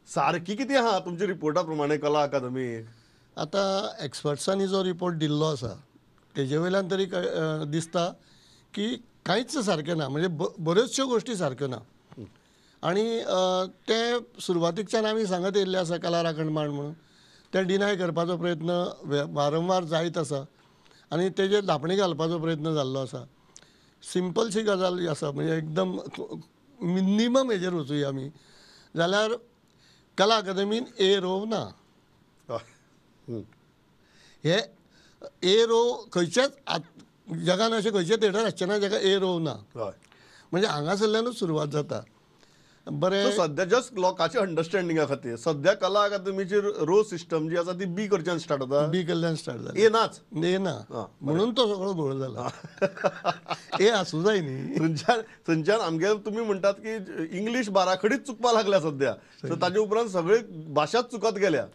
सारकी कितें आहा तुमच्या रिपोर्टा प्रमाणे कला अकादमी? आतां एक्सपर्ट्सांनी जो रिपोर्ट दिल्लो आसा तेजे वयल्यान तरी दिसता की कांयच सारकें ना, म्हणजे बऱ्योचश्यो गोश्टी सारक्यो ना. आनी ते सुरवातीकच्यान आमी सांगत येयल्ले आसा कला राखण मांड म्हणून, ते डिनाय करपाचो प्रयत्न वारंवार जायत आसा आनी तेजेर धांपणी घालपाचो प्रयत्न जाल्लो आसा. सिंपलशी गजाल आसा, म्हणजे एकदम मिनिमम हेजेर वचुया आमी जाल्यार कला अकादमीन ए रोव ना. हे ए रो खंयच्याच जगान अशें खंयचें थिएटर आसचें ना जाका ए रोव ना, म्हणजे हांगासरल्यानूच सुरवात जाता. बरें, सद्या जस्ट लोकांच्या अंडरस्टँडिंगा खातीर सद्या कला अकादमीची रो सिस्टम जी आसा ती बी कडच्यान स्टार्ट जाता, बी कडल्यान स्टार्ट जाता, ए नाच, ए ना, म्हणून तो सगळो घोळ जाला. ए आसूं जाय न्ही. थंयच्यान थंयच्यान आमगे तुमी म्हणटात की इंग्लीश बाराखडीच चुकपा लागल्या सद्या, सो ताजे उपरांत सगळे भाशाच चुकत गेल्या.